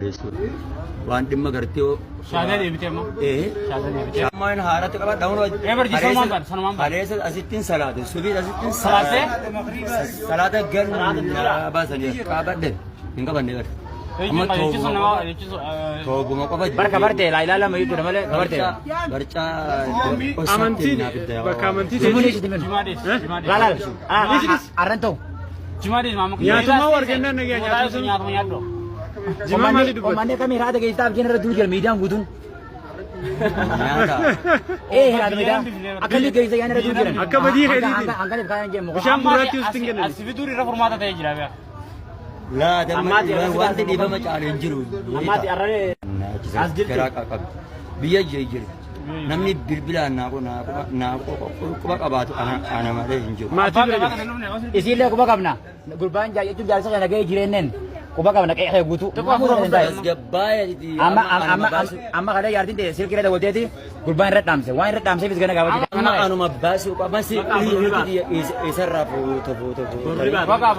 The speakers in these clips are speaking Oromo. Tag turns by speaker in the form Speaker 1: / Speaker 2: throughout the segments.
Speaker 1: Waan dhimma gartee
Speaker 2: Shaadaa deebitee amma.
Speaker 1: Ee.
Speaker 2: Shaadaa deebitee.
Speaker 1: Shaammaan haaratti qabadha hunoo.
Speaker 2: Ee barji sanumaan baana sanumaan baana.
Speaker 1: Kaleessa asittiin salaate subii asittiin
Speaker 2: Salaattee?
Speaker 1: Salaata galu na baasanii qabadhe hin qabanne bara. Amma
Speaker 2: Jechi sun nama jechi sun.
Speaker 1: toobuma qofa.
Speaker 3: Barka barte laa ilaa lama jechuudha malee kabarte.
Speaker 1: Barcaa
Speaker 4: Amantiin bakka amantii
Speaker 3: Jimaa
Speaker 4: teessee
Speaker 3: deessi.
Speaker 2: Jimaa deessi. Jimaa
Speaker 3: Laa
Speaker 2: deessi.
Speaker 3: laa arran ta'u.
Speaker 2: Jimaa deessi maama.
Speaker 4: Nyaatuma wargannaan nagaa nyaatuma.
Speaker 2: Nyaatuma nyaadhu.
Speaker 4: Jimaa maalii dubbata?
Speaker 3: Uummanni akkamii raata geessisaa abdiin irra duul jira miidiyaan guutuun.
Speaker 1: Nyaata.
Speaker 3: Ee raata miidiyaan akkamii geessisa yaan irra duul jiran.
Speaker 4: Akka badii keetiiti.
Speaker 3: Hanqaniif kaayaan jennu.
Speaker 4: Bishaan gurraattii usitti hin kennan.
Speaker 2: As fiduun irra furmaata ta'ee jira beekaa.
Speaker 1: Laata
Speaker 3: Ammaati
Speaker 1: wanti dhiifama caalu hin jiru.
Speaker 3: Ammaati arrabee.
Speaker 1: As jirti. Garaa qabdi. Biyya jee jiru. Namni bilbilaan naa naa quba qabaatu ana malee hin jiru.
Speaker 4: Maatii bira jira.
Speaker 3: Isiillee quba qabna. Gurbaan jechuun jaarsa kana gahee jireenneen quba qabna qe'ee guutuu.
Speaker 1: Tasgabbaa'ee
Speaker 3: Amma amma amma kalee jaartiin ta'e silkii irra dabalteeti gurbaan irra dhaamse waan irra dhaamseefis gana gaafachuu.
Speaker 1: Amma anuma baasuu qaba si isarraa fuuta fuuta fuuta.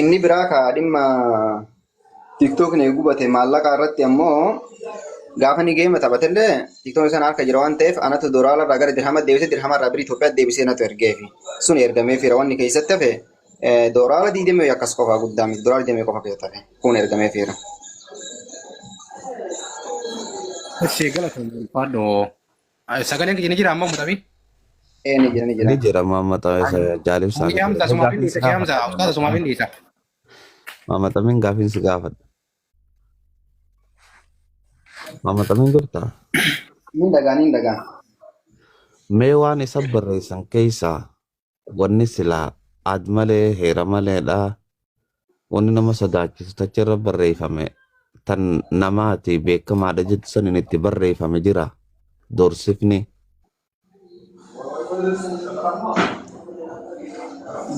Speaker 5: Inni biraa ka dhimma TikTokni gubate maallaqa irratti ammoo gaafa ni geema taphatellee TikTokni sana harka jira waan ta'eef anatu doolaara irraa gara dirhama deebisee dirhama irraa birii Itoophiyaa deebisee natu ergeefi. Sun ergameefiira wanni keessatti hafe doolaara diidamii akkas qofa guddaa miti doolaara diidamii qofa keessatti hafe kun ergameefiira.
Speaker 6: Ishee galatoomii ulfaadhu. Sagaleen kiyya ni jira amma mutami.
Speaker 5: Ee ni jira ni jira.
Speaker 7: Ni jira Muhammad Jaalibsaa.
Speaker 6: Shee Hamza sumaaf hin dhiisa. Shee Hamza ustaaza sumaaf hin dhiisa.
Speaker 7: Muhammad Amin gaafiin si gaafadha. Muhammad Amin jirtaa?
Speaker 5: Ni dhagaa ni dhagaa.
Speaker 7: Mee waan isa barreessan keessaa wanni silaa ad malee heera maleedha. Wanni nama sodaachisu tacha irra barreeffame tan namaati beekamaadha jettu saniin itti barreeffame jira. Doorsifni.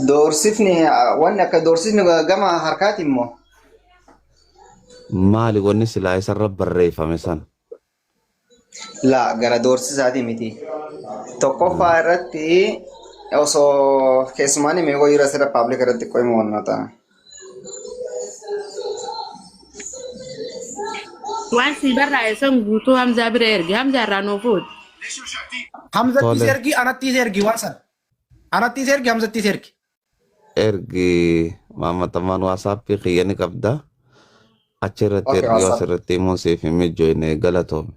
Speaker 5: Doorsifni wanni akka doorsifni gama harkaati immoo.
Speaker 7: Maali wanni silaa isarra barreeffame san?
Speaker 5: Laa gara doorsisaatii miti. Tokkoffaa irratti osoo keessumaan himee wayii asirra paablik irratti qo'ima waan ta'a.
Speaker 8: Waan sii barraa'e san guutuu Hamzaa bira ergi. Hamzaa irraa nuu fuudhi.
Speaker 6: Hamzattis
Speaker 7: Tole.
Speaker 6: ergi anattis ergi waan san. Anattis ergi Hamzattis ergi.
Speaker 7: Ergi Muhammad Amaan WhatsApp kiyya ni qabda. Achi irratti
Speaker 5: Okay,
Speaker 7: ergi yoo
Speaker 5: WhatsApp.
Speaker 7: asirratti himuun siif hin mijoine galatoomi.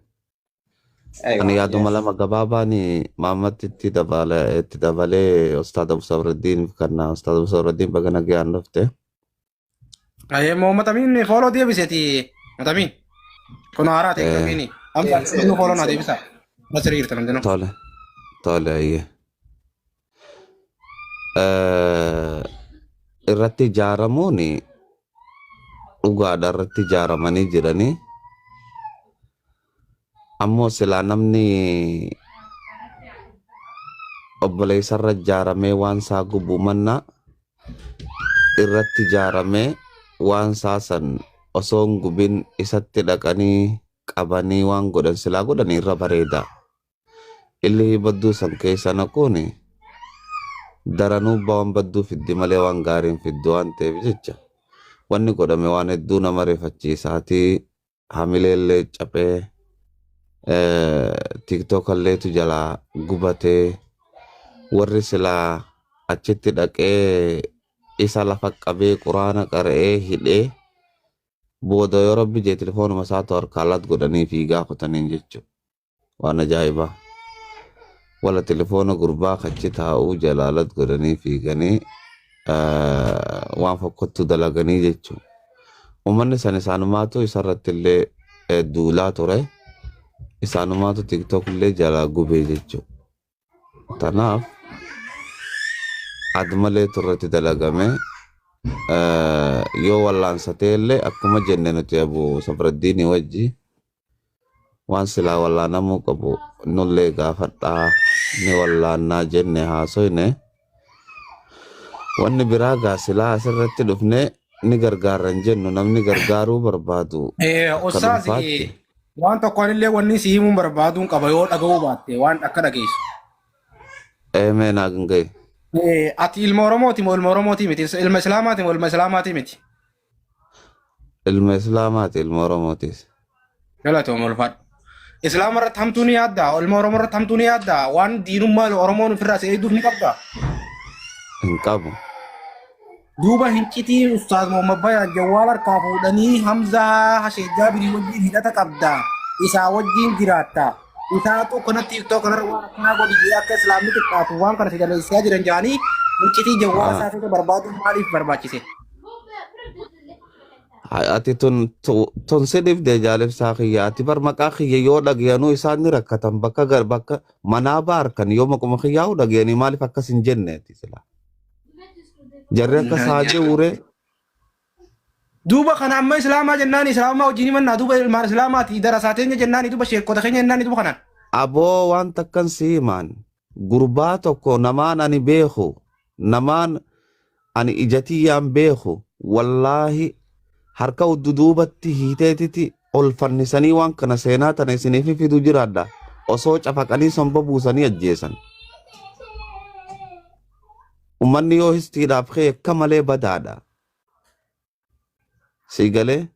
Speaker 5: Aywa.
Speaker 7: Ani yaaduma lama gabaabaan Muhammad itti dabale itti dabalee Ustaad Abu Sabraddiin kana Ustaad Abu Sabraddiin baga nagayaan dhufte.
Speaker 6: Ayee Muhammad Amin fooloo deebiseeti. Muhammad Amin. Kun haaraa ta'e qabiini. Hamza inni fooloo naa deebisa. Basri jirta namni.
Speaker 7: Tole tole ayyee. Irratti ijaaramuun dhugaadha irratti ijaaramanii jiranii. Ammoo silaa namni obboleessarra ijaaramee waan isaa gubu manna irratti ijaaramee waan isaa san osoo hin gubin isatti dhaqanii qabanii waan godhan silaa godhan irra bareeda. Illi badduu san keessa naquun daranuu waan badduu fiddi malee waan gaarii hin fiddu waan ta'eef jecha wanni godhame waan hedduu nama rifachiisaatii hamileellee caphee tiktookalleetu jalaa gubatee warri silaa achitti dhaqee isa lafa qabee quraana qara'ee hidhee booda yoo rabbi jee telefoonuma isaatu harkaa lat godhanii fiigaa kutaniin jechuudha. Waan ajaa'ibaa. Wala telefoona gurbaa kachi taa'uu jalaa lat godhanii fiiganii waan fokkottuu dalaganii jechuudha. Uummanni san isaanumaatu isarratti illee duulaa ture. Isaanumaatu tiktok illee jalaa gubee jechuudha. Tanaaf ad malee turretti dalagame yoo wallaansatee illee akkuma jenne nuti Abu Sabraddiinii wajji waan silaa wallaanamuu qabu nullee gaafadhaa ni wallaannaa jenne haasoyne. Wanni biraa gaa silaa asirratti dhufne ni gargaarra hin jennu namni gargaaruu barbaadu akka
Speaker 6: Ustaaz
Speaker 7: dhuunfaatti.
Speaker 6: waan tokko anillee wanni si himuun barbaaduun qaba yoo dhaga'uu baatte waan akka dhageessu.
Speaker 7: Eemee naa gangaye.
Speaker 6: Ati ilma Oromooti moo ilma Oromooti miti? Ilma Islaamaati moo ilma Islaamaati miti?
Speaker 7: Ilma Islaamaati, ilma Oromootis.
Speaker 6: Galatoom ulfaadhu. Islaama irratti hamtuu ni yaaddaa? Ilma Oromoo irratti hamtuu ni yaaddaa? Waan diinummaa Oromoon ofirraa si eegduuf ni qabdaa?
Speaker 7: Hin qabu.
Speaker 6: Duuba hincitii Ustaaz Muhammad Bayaan jawwaal harkaa fuudhanii Hamzaa Hashee Jaabirii wajjin hidhata qabda. Isaa wajjin jiraatta. Isaatu kana TikTok kanarra waan akkanaa godhi jee akka islaamni xiqqaatu waan kana si daleessaa jiran jaanii hincitii jawwaala isaa keessa barbaaduun maaliif barbaachise?
Speaker 7: Ati tun si dhibde jaalibsaa kiyya. Ati bar maqaa kiyya yoo dhagayanuu isaan ni rakkatan bakka gar bakka manaa baarkan yoo maquma kiyyaa'u dhagayanii maaliif akkas hin jenne ati silaa. Jarri akka saajee uree.
Speaker 6: Duuba kana amma islaamaa jennaan islaamaa wajjin himannaa duuba ilmaan islaamaati darasaa teenya jennaani duuba sheekota keenya jennaani duuba kanaan.
Speaker 7: Aboo waan takkan si himaan gurbaa tokko namaan ani beeku namaan ani ijatiyyaan beeku wallaahi harka udduduubatti hiiteetiti ol fannisanii waan kana seenaa tana isiniif fidu jiraadha osoo cafaqanii somba buusanii ajjeesan. Ummanni yoo histiidhaaf ka'e akka malee badaadha. Si galee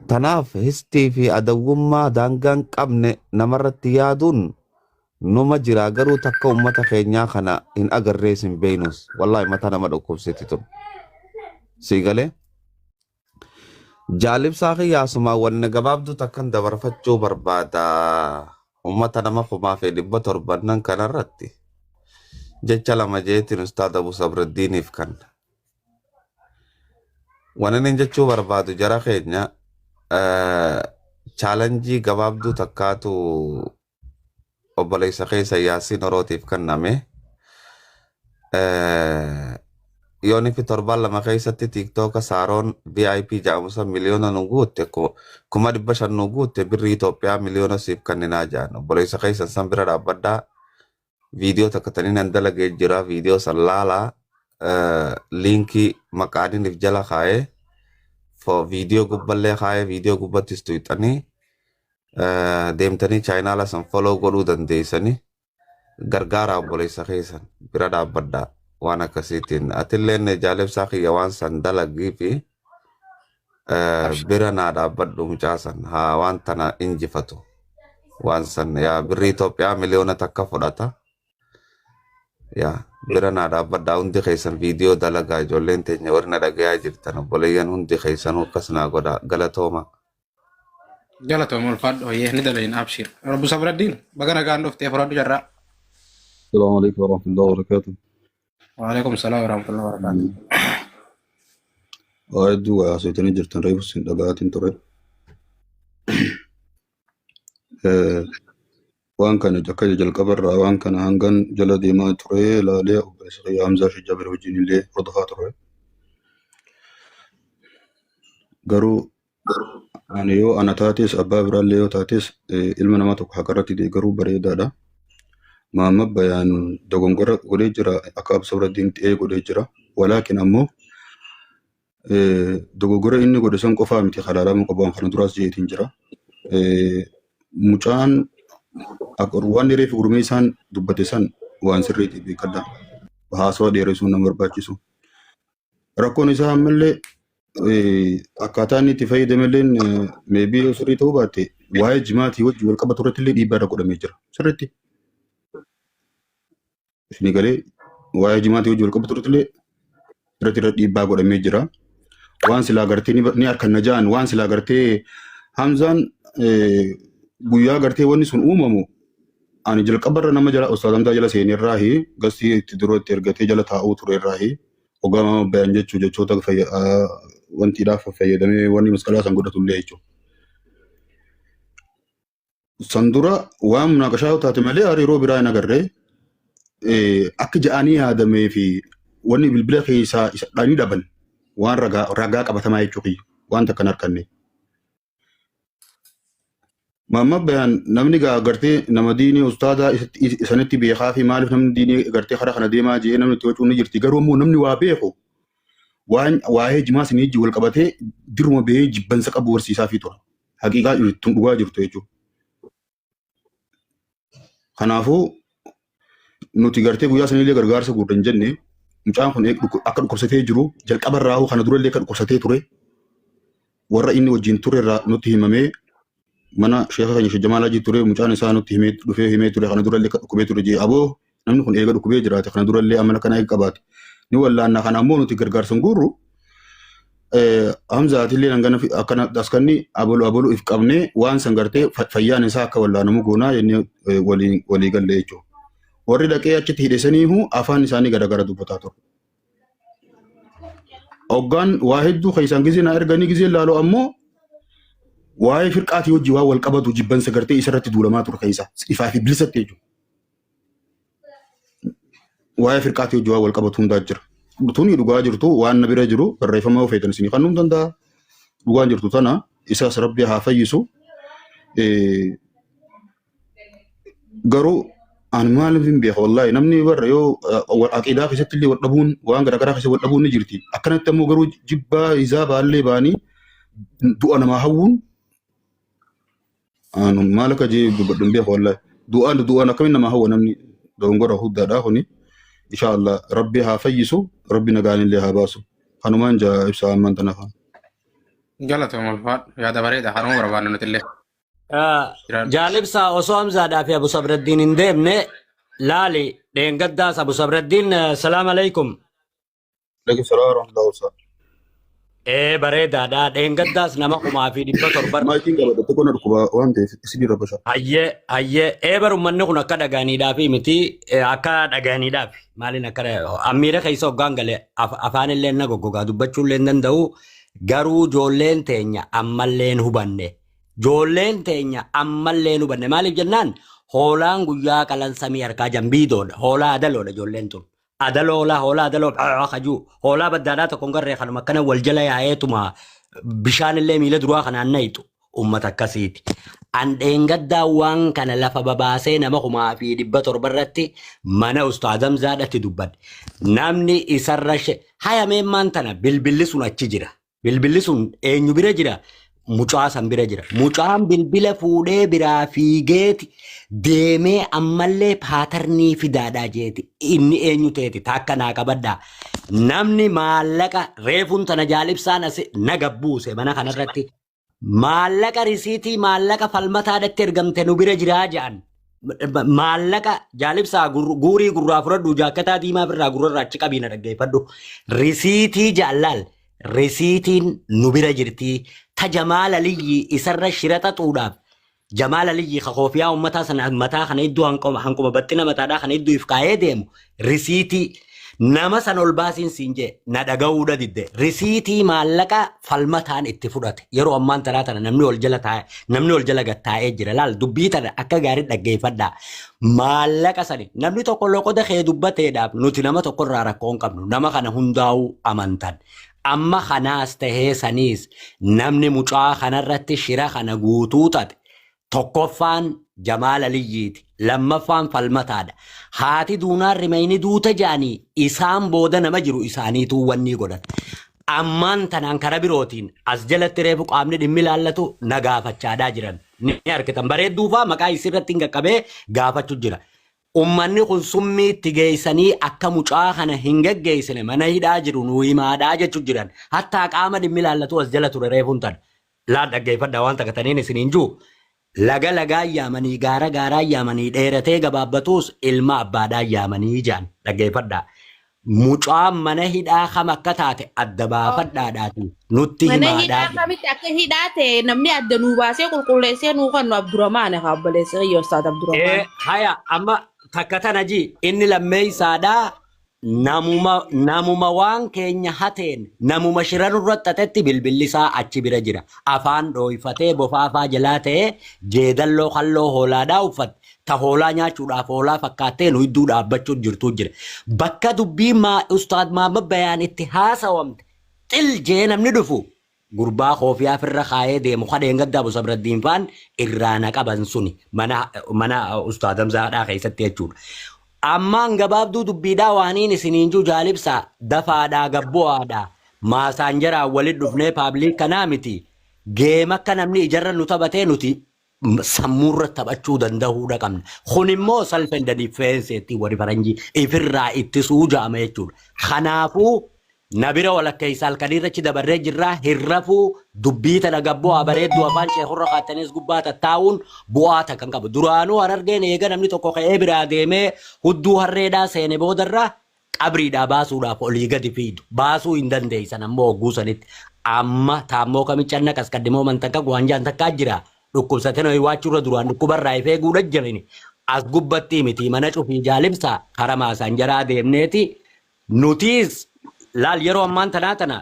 Speaker 7: tanaaf histii fi adawwummaa daangaan qabne namarratti yaaduun numa jira garuu takka ummata keenyaa kana hin agarrees hin beeynus wallaahi mataa nama dhukkubsiti tun. Si galee jaalibsaa kiyyaasumaa wanni gabaabduu takkan dabarfachuu barbaada ummata nama 1700 kanarratti jecha lama jeetiin ustaad Abu Sabraddiiniif kan. Waan inni jechuu barbaadu jara keenya chaalenjii gabaabduu takkaatu obboleessa keessa Yaasiin Orootiif kenname. Yoon fi torbaan 2 keessatti tiiktooka Saaroon VIP jedhamu san miliyoona nu guutte 500,000 nu guutte birrii Itoophiyaa miliyoona siif kenninaa jedhan. Obboleessa keessa san bira dhaabbadhaa. Viidiyoo takka taniin an dalagee jira. Viidiyoo san laalaa. Liinkii maqaaniif jala kaa'ee viidiyoo gubballee kaa'ee viidiyoo gubbattis tuqxanii deemtanii chaayinaala san follow godhuu dandeessanii gargaara obboleessa keessan bira dhaabbadhaa waan akkasiitiin. Atilleen jaalibsaa kiyya waan san dalagii fi bira naa dhaabbadhu mucaa san haa waan tana injifatu. Waan san yaa birrii Itoophiyaa miliyoona 1 fudhata. Yaa bira naa dhaabbadhaa hundi keessan viidiyoo dalagaa ijoolleen teenya warri na dhagayaa jirtan obboleeyyan hundi keessanuu akkas naa godhaa galatooma.
Speaker 6: Galatoom ulfaadhu hoyyee ni dalayin abshir. Rabbu Sabraddiin baga nagaan dhuftee fudhadhu jarraa.
Speaker 9: السلام عليكم ورحمة الله وبركاته.
Speaker 6: Waalaikum salaam warahmatullahi wabarakatuh.
Speaker 9: Waa hedduu waa haasofitanii jirtan reefu isin dhaga'aatiin ture. Waan kana akka jalqabarraa waan kana hangan jala deemaa ture ilaalee obboleessa kiyya Hamzaa fi Jabir wajjin illee hordofaa ture. Garuu ani yoo ana taates abbaa biraallee yoo taates ilma namaa tokko haqarratti deeggaruu bareedaadha. Maamma Bayaan dogongora godhee jira akka Absa Biraddiin ta'ee godhee jira. Walaakin ammoo dogoggora inni godhe san qofaa miti halaalamuu qabu waan kana duraas jeetiin jira. Mucaan waan reefu gurmee isaan dubbate san waan sirriitti beekadha. Haasawaa dheeressuun nama barbaachisu. Rakkoon isaa ammallee akkaataa inni itti fayyadamelleen maybe yoo sirrii ta'uu baate waa'ee jimaatii wajjin wal qabatu irratti illee dhiibbaa irra godhamee jira. Sirriitti. Isinii galee waa'ee jimaatii wajjin wal qabatu irratti illee irratti irra dhiibbaa godhamee jira. Waan silaa gartee ni harkanna ja'an waan silaa gartee Hamzaan guyyaa gartee wanni sun uumamu ani jalqabarra nama jala Ustaaz Hamzaa jala seenerraahi gastii itti duroo itti ergatee jala taa'uu turerraahi hoggaa bayan jechuu jechoota wantiidhaaf fayyadamee wanni masqalaa san godhatullee jechuudha. San dura waan munaaqashaa yoo taate malee hariiroo biraa hin agarree akka ja'anii yaadamee fi wanni bilbila keessaa isa dhanii dhaban waan ragaa qabatamaa jechuu kiyya waan takka hin harkanne. Maamma Bayaan namni gaa gartee nama diinii ustaadaa isanitti beekaa fi maaliif namni diinii gartee karaa kana deemaa jee namni itti wacuun ni jirti. Garuu immoo namni waa beeku waan waa'ee jimaa isinii wajjin wal qabatee diruma bahee jibbansa qabu barsiisaa fi tura. Haqiiqaa jirtu dhugaa jirtu jechuudha. Kanaafuu nuti gartee guyyaa sanillee gargaarsa guurra hin jenne mucaan kun akka dhukkubsatee jiru jalqabarraa kana durallee akka dhukkubsatee ture. Warra inni wajjin ture irraa nutti himamee mana sheeka keenya Sheekh Jamaal Hajii ture mucaan isaa nutti himee dhufee himee ture kana durallee akka dhukkubee ture jee aboo namni kun eega dhukkubee jiraate kana durallee amala kana eega qabaate ni wallaanna kana ammoo nuti gargaarsa hin guurru. Hamzaatillee hangana akkana askanni abalu abalu if qabnee waan san gartee fayyaan isaa akka wallaanamu goonaa jennee walii galle jechuudha. Warri dhaqee achitti hidhe saniihu afaan isaanii garagara dubbataa ture. Hoggaan waa hedduu keessaan gizee naa erganii gizee laaloo ammoo waa'ee firqaatii wajjin waan wal qabatu jibbansa gartee isarratti duulamaa ture keessa ifaa fi bilisatti jechuudha. Waa'ee firqaatii wajjin waan wal qabatu hundaa jira. Tuni dhugaa jirtu waan na bira jiru barreeffama yoo feetan isinii kennuu danda'a. Dhugaan jirtu tana isaas rabbi haa fayyisu. Garuu ani maaliif hin beeku wallaahi namni barra yoo aqiidaa keessatti illee wal dhabuun waan garaagaraa keessatti wal dhabuun ni jirti. Akkanatti ammoo garuu jibbaa isaa baallee ba'anii du'a namaa hawwuun anu maal akka jee dubbadhu hin beeku wallaahi. Du'aan du'aan akkamiin namaa hawwa namni dogongora guddaadha kuni. Insha Allah rabbi haa fayyisu rabbi nagaan illee haa baasu. Kanumaan jaa ibsa ammaan tana afaan.
Speaker 10: Galatoom ulfaadhu. Yaada bareeda kanuma barbaannu nuti illee. Jiraadhu.
Speaker 11: Jaalibsaa osoo Hamzaadhaa fi Abu Sabraddiin hin deemne laali dheengaddaas Abu Sabraddiin salaam alaikum.
Speaker 9: Alaikum salaam wa rahmatullahi wa barakatuh.
Speaker 11: Ee bareedaadha dheengaddaas nama 1700.
Speaker 9: Maayikiin qabadha xiqqoo na dhukkuba waan ta'eef isin irra basha.
Speaker 11: Hayyee hayyee ee bar ummanni kun akka dhagaaniidhaaf miti akka dhagaaniidhaaf maaliin akka ammiira keessa hoggaan gale afaan illee na goggogaa dubbachuu illee hin danda'u garuu ijoolleen teenya ammallee hin hubanne. Joolleen teenya ammallee hin hubanne. Maaliif jennaan hoolaan guyyaa qalan samii harkaa jambiidoodha. Hoolaa adaloodha ijoolleen tun. Adaloo hoolaa hoolaa adaloo kajuu hoolaa baddaadhaa tokko hin garree kanuma akkana wal jala yaa'eetuma bishaan illee miila duraa kanaan nayxu ummata akkasiiti. An dheengaddaa waan kana lafa babaasee nama 1700 irratti mana Ustaaz Hamzaadhatti dubbadhe. Namni isarra haya meemmaan tana bilbilli sun achi jira. Bilbilli sun eenyu bira jira? Mucaa san bira jira. Mucaan bilbila fuudhee biraa fiigeeti deemee ammallee paatarnii fidaadhaa jeeti. Inni eenyu teeti? Takka naa qabadhaa. Namni maallaqa reefuun tana jaalibsaan as na gabbuuse mana kanarratti. Maallaqa risiitii maallaqa falmataadhatti ergamte nu bira jiraa jedhan. Maallaqa jaalibsaa guurii gurraa fudhadhu jaakkataa diimaa birraa gurrarraa achi qabii na dhaggeeffadhu. Risiitii jaallaal risiitiin nu bira jirtii ta Jamaal Aliyyii isarra shira xaxuudhaaf Jamaal Aliyyii ka koofiyaa ummataa sana mataa kana iddoo hanquma baxxina mataadhaa kana iddoo if kaayee deemu risiitii nama san ol baasiin siin jee na dhaga'uudha didde risiitii maallaqa falmataan itti fudhate yeroo ammaan tanaa tana namni ol jala taa'e namni ol jala gad taa'ee jira laal dubbii tana akka gaarii dhaggeeffadhaa maallaqa sani namni tokko loqoda kee dubbateedhaaf nuti nama tokko irraa rakkoo hin qabnu nama kana hundaa'uu amantan Amma kanaas tahee saniis namni mucaa kanarratti shira kana guutuu xaxe tokkoffaan Jamaal Aliyyiiti, lammaffaan Falmataadha. Haati duunaan rimayni duute ja'anii isaan booda nama jiru isaaniituu wannii godhan. Ammaan tanaan kara birootiin as jalatti reefu qaamni dhimmi ilaallatu na gaafachaadhaa jiran. Ni arkitan bareedduufaa maqaa isirratti hin qaqqabee gaafachu jira. Ummanni kun summii itti geessanii akka mucaa kana hin geggeessine mana hidhaa jiru nuu himaadhaa jechu jiran. Hattaa qaama dhimmi ilaallatu as jala ture reefuun tana. Laal dhaggeeffadhaa waan takka taniin isiniin jiru. Laga lagaan yaamanii gaara gaaraan yaamanii dheeratee gabaabbatuus ilma abbaadhaan yaamanii jaan dhaggeeffadhaa. Mucaan mana hidhaa kam akka taate adda baafadhaadhaati nutti
Speaker 8: Mana
Speaker 11: himaadhaa
Speaker 8: hidhaa
Speaker 11: jedhe.
Speaker 8: kamitti akka hidhaa ta'e namni adda nuu baasee qulqulleessee nuu kennu Abdurrahmaan haa obboleessa kiyya Ustaad Abdurrahmaan.
Speaker 11: Ee, haya amma takka tana ji inni lammeeysaadha namuma namuma waan keenya hateen namuma shira nurra xaxetti bilbilli isaa achi bira jira afaan dhooyfatee bofaafaa jalaa ta'ee jeedalloo kalloo hoolaadhaa uffatte ta hoolaa nyaachuudhaaf hoolaa fakkaattee nu hidduu dhaabbachuu jirtuu jira. Bakka dubbii maa Ustaad Mahammad Bayaan itti haasawamte xil jee namni dhufu gurbaa koofiyaa firra kaayee deemu kadheen gadda Abu Sabraddiin faan irraa na qaban suni mana mana Ustaad Hamzaadhaa keessatti jechuudha. Ammaan gabaabduu dubbiidhaa waaniin isiniin juu jaalibsaa dafaadhaa gabbu'aadhaa maasaanjaraan walit dhufnee paabiliik kanaa miti geema akka namni ijarra nu taphatee nuti sammuurra taphachuu dandahuudha qabna. Kun immoo self and defense jetti warri faranjii ifirraa ittisuu ja'ama jechuudha. Kanaafuu Na bira walakkeessa halkanii irratti dabarree jirraa hin rafuu dubbii tana gabboo bareedduu afaan sheekurra kaattanis gubbaa tattaa'uun bu'aa takka hin qabu. Duraanuu Harargeen eega namni tokko ka'ee biraa deemee hudduu harreedhaa seene boodarraa qabriidhaa baasuudhaaf olii gadi fiidu. Baasuu hin dandeessan ammoo hogguu sanitti. Amma taammoo kamichanna qaskaddimoo mantakka guwanjaan takkaa jira. Dhukkubsatee noyi waachurra duraan dhukkubarraa ifee guudha jirani. As gubbatti miti mana cufii jaalibsa karaa maasaan jaraa deemneeti. Nutis laal yeroo ammaan tanaa tana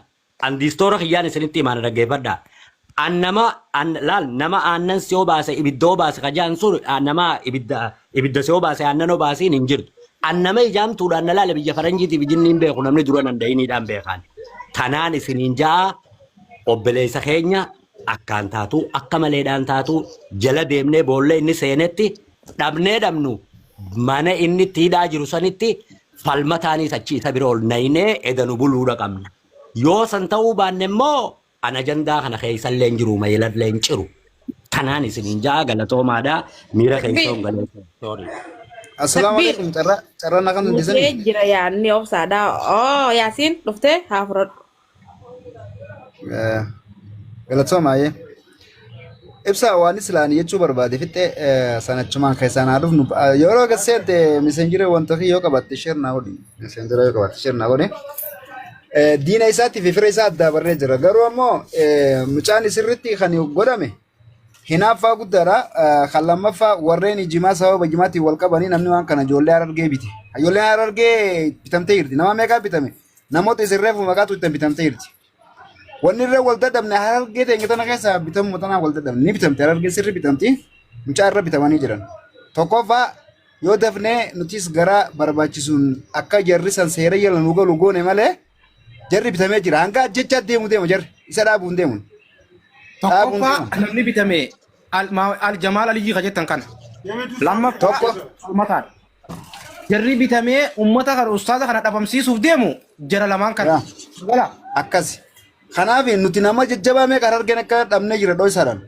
Speaker 11: andiistoora kiyyaan isinitti himaan dhaggeeffadha. An nama an laal nama aannan siyoo baase ibiddoo baase kajaan sun nama ibidda ibidda siyoo baase aannan obaasiin hin jirtu. An nama ijaamtuudhaan na laale biyya faranjiitiif ijinni hin beeku namni dura nan da'iniidhaan beekaan. Tanaan isiniin ja'a obboleessa keenya akkaan taatu akka maleedhaan taatu jala deemnee boolla inni seenetti dhabnee dhabnu mana inni itti hidhaa jiru sanitti falmataanis achi isa bira ol naynee edanu buluudha qabna. Yoo san ta'uu baanne immoo an ajandaa kana keessallee hin jiru mayilallee hin ciru. Tanaan isiniin ja'a galatoomaadha miira keessa hin galeessa. Sorry.
Speaker 12: Assalaamu
Speaker 8: Takbiir.
Speaker 12: alaikum. Carraa carraa na kan
Speaker 8: Dhufee
Speaker 12: dandesanii?
Speaker 8: jira yaadni obsaadha. Oo Yaasiin dhuftee haa fudhadhu.
Speaker 12: Galatooma ayyee. Ibsa waan islaanii jechuu barbaade fixee sanachumaan keessaan haa dhufnu. Yeroo gad seente miseenjira wanta fi yoo qabatte share naa godhi. Miseenjira yoo qabatte share naa godhi. Diina isaatii fi fira isaa addaa barree jira. Garuu ammoo mucaan sirriitti kan godhame hinaaffaa guddaadha. Kan lammaffaa warreen jimaa sababa jimaatiin wal qabanii namni waan kana ijoollee Harargee bite. Ijoolleen Harargee bitamtee jirti. Nama meeqaa bitame? Namoota isin reefu maqaatu ittiin bitamtee jirti. Wanni irra wal dadhabne Harargee teenya tana keessaa bitamuu tanaa wal dadhabne ni bitamte Harargee sirri bitamti mucaa irra bitamanii jiran. Tokkoffaa yoo dafnee nutis gara barbaachisuun akka jarri san seera jala nu galu goone malee jarri bitamee jira. Hanga ajjechaa deemu deema jarri isa dhaabuun deemu. Dhaabuun
Speaker 6: Tokkoffaa
Speaker 12: deema.
Speaker 6: namni bitame Al Jamaal Aliyyii ka jettan kana. Lammaffaa
Speaker 12: Tokko
Speaker 6: ummataadha. Jarri bitamee ummata kana ustaaza kana dhabamsiisuuf deemu jara lamaan kana.
Speaker 12: yaa
Speaker 6: Gala.
Speaker 12: akkasi. Kanaaf nuti nama jajjabaa meeqa Harargeen akka dhabnee jira dho'isaadhaan.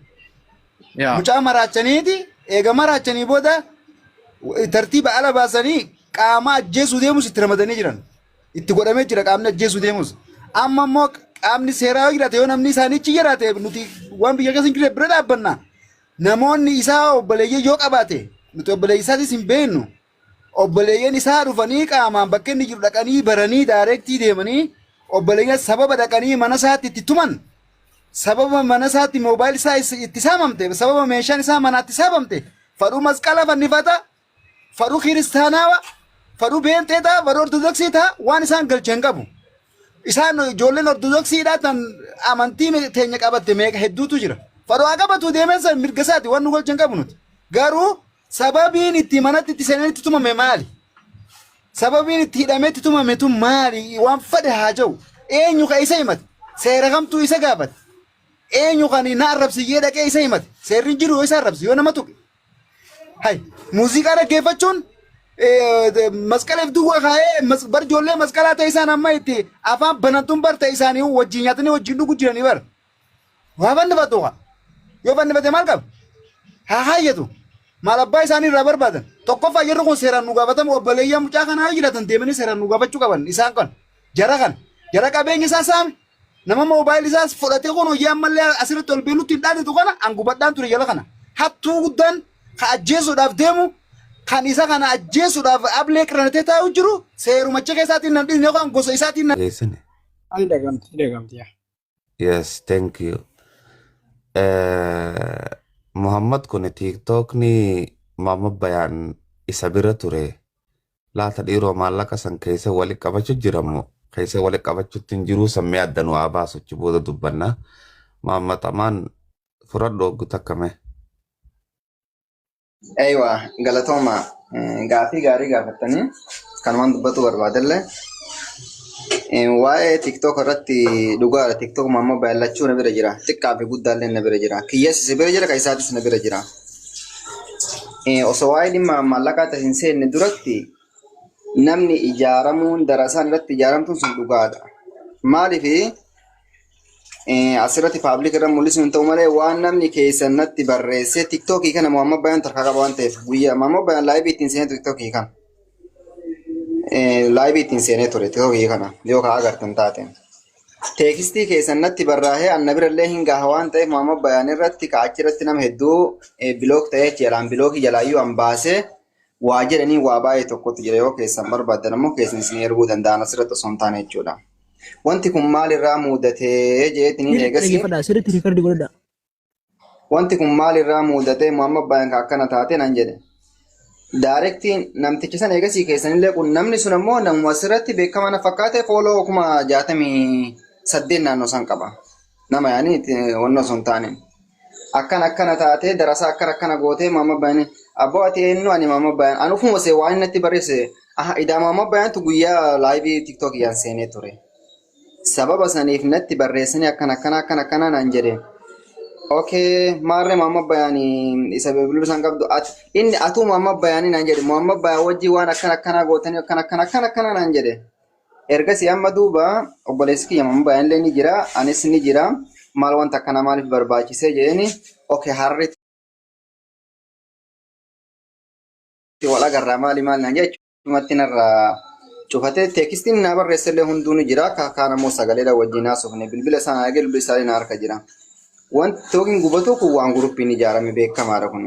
Speaker 10: Yaa.
Speaker 12: Mucaa maraachaniiti eega maraachanii booda tartiiba ala baasanii qaama ajjeesuu deemus itti ramadanii jiran. Itti godhamee jira qaamni ajjeesuu deemus. Amma immoo qaamni seeraa yoo jiraate yoo namni isaanichi jiraate nuti waan biyya keessa hin jirre bira dhaabbanna. Namoonni isaa obboleeyyii yoo qabaate nuti obboleeyyii isaatis hin beeknu. Obboleeyyan isaa dhufanii qaamaan bakka inni jiru dhaqanii baranii direct deemanii obboleeyyan sababa dhaqanii mana isaatti itti tuman sababa mana isaatti moobaayil isaa itti saamamte sababa meeshaan isaa manaatti saamamte fadhuu masqala fannifata fadhuu kiristaanaawa fadhuu beenxee ta'a fadhuu ortodoksii ta'a waan isaan galche hin qabu. Isaan ijoolleen ortodoksiidhaa tan amantii teenya qabatte meeqa hedduutu jira. Fadhuu haa qabatu deemeen san mirga isaati waan nu galche hin qabu nuti. Garuu sababiin itti manatti itti seenanii itti tumame maali? Sababiin itti hidhamee itti tumame tun maali? Waan fedhe haa jiru. Eenyu ka isa himate? Seera kamtuu isa gaafate? Eenyu kan na arrabsiyyee dhaqee isa himate? Seerri hin jiru yoo isa arrabse yoo nama tuqe. Hay muuziqaa dhaggeeffachuun masqaleef duwwaa kaa'ee bar ijoollee masqalaa ta'e isaan amma itti afaan banantuun bar ta'e isaanii wajjin nyaatanii wajjin dhugu jiranii bar. Waa fannifatu haa. Yoo fannifate maal qaba? Haa haayyatu. Maal abbaa isaanii irraa barbaadan? Tokkoffaa jarri kun seeraan nu gaafatamu obboleeyyan mucaa kanaa yoo jiraatan deemanii seeraan nu gaafachuu qaban isaan kan jara kan jara qabeenya isaa saame nama moobaayil isaas fudhatee kun hojii ammallee asirratti ol beenutti hin dhaadatu kana an gubadhaan ture jala kana hattuu guddaan ka ajjeesuudhaaf deemu kan isa kana ajjeesuudhaaf ablee qiranatee taa'u jiru seerumacha keessaatiin nan dhiisne yookaan gosa isaatiin nan
Speaker 7: Geessine.
Speaker 10: Ani dhagamti, dhagamti yaa.
Speaker 7: Yes, thank you. Muhammad kun TikTokni Mama Bayaan isa bira ture. Laata dhiiroo maallaqa san keessa wali qabachuu jiramoo keessa wali qabachuutti hin jiruu sammee adda nu haa baasu achi booda dubbanna. Muhammad Amaan fudhadhu oggu takka mee.
Speaker 5: Eeywa galatooma gaafii gaarii gaafattanii kanumaan dubbatu barbaadellee. Waa'ee TikTok irratti dhugaadha. TikTok ammoo baay'achuu na bira jira. Xiqqaa fi guddaallee na bira jira. Kiyyas isa bira jira, kan isaatis na bira jira. Osoo waa'ee dhimma maallaqaa ta'e hin seenne duratti namni ijaaramuun darasaan irratti ijaaramtuun sun dhugaadha. Maaliif asirratti public irra mul'isuu hin ta'u malee waan namni keessan natti barreessee TikTokii kana Muhammad Bayaan tarkaa qaba waan ta'eef guyyaa Muhammad Bayaan live ittiin seenee TikTokii kana. Laayivii ittiin seenee ture TikTokii kana yoo kaa agartan taate. Teekstii keessan natti barraa'ee anna birallee hin gaha waan ta'eef Muhammad Bayaan irratti ka achirratti nama hedduu bilook ta'ee jalaan bilookii jalaayyuu an baasee waa jedhanii waa baay'ee tokkotu jira yoo keessan barbaaddan ammoo keessan isin erguu danda'an asirratti osoo hin taane jechuudha. Wanti kun maalirraa muudatee jeetiin hin eegasi.
Speaker 13: Dhaggeeffadhaa sirriitti riikardii godhadhaa.
Speaker 5: Wanti kun maalirraa muudatee Muhammad Bayaan ka akkana taate nan jedhe. Daarektiin namticha sana eegasii keessanillee kun namni sun ammoo namuma asirratti beekamaa na fakkaate fooloo 68,000 naannoo san qaba. Nama yaani wanni osoo hin taane. Akkana akkana taatee darasaa akkana akkana gootee Muhammad Bayaan abboo ati eenyu ani Muhammad Bayaan ani ufuma see waan inni natti barreesse aha idaa Muhammad Bayaantu guyyaa laayivii tiktookii yaan seenee ture. Sababa saniif natti barreessanii akkana akkana akkana akkana naan jedhe. Okay, maarree Muhammad Bayaanii isa bilbiluu isaan qabdu ati inni atuu Muhammad Bayaanii naan jedhe Muhammad Bayaan wajjin waan akkana akkanaa gootanii akkana akkana akkana akkana naan jedhe. Ergasii amma duuba obboleessi kiyya Muhammad Bayaan illee ni jira anis ni jira maal wanta akkana maaliif barbaachisee jedheeni okay harri wal agarraa maali maali naan jedhe achumatti narraa cufatee teekstiin naa barreessellee hunduu ni jira kaan ammoo sagaleedha wajjin haasofne bilbila isaa naa eege bilbila isaa na harka jira. Wanti yookiin gubatu kun waan guruppiin ijaarame beekamaadha kun.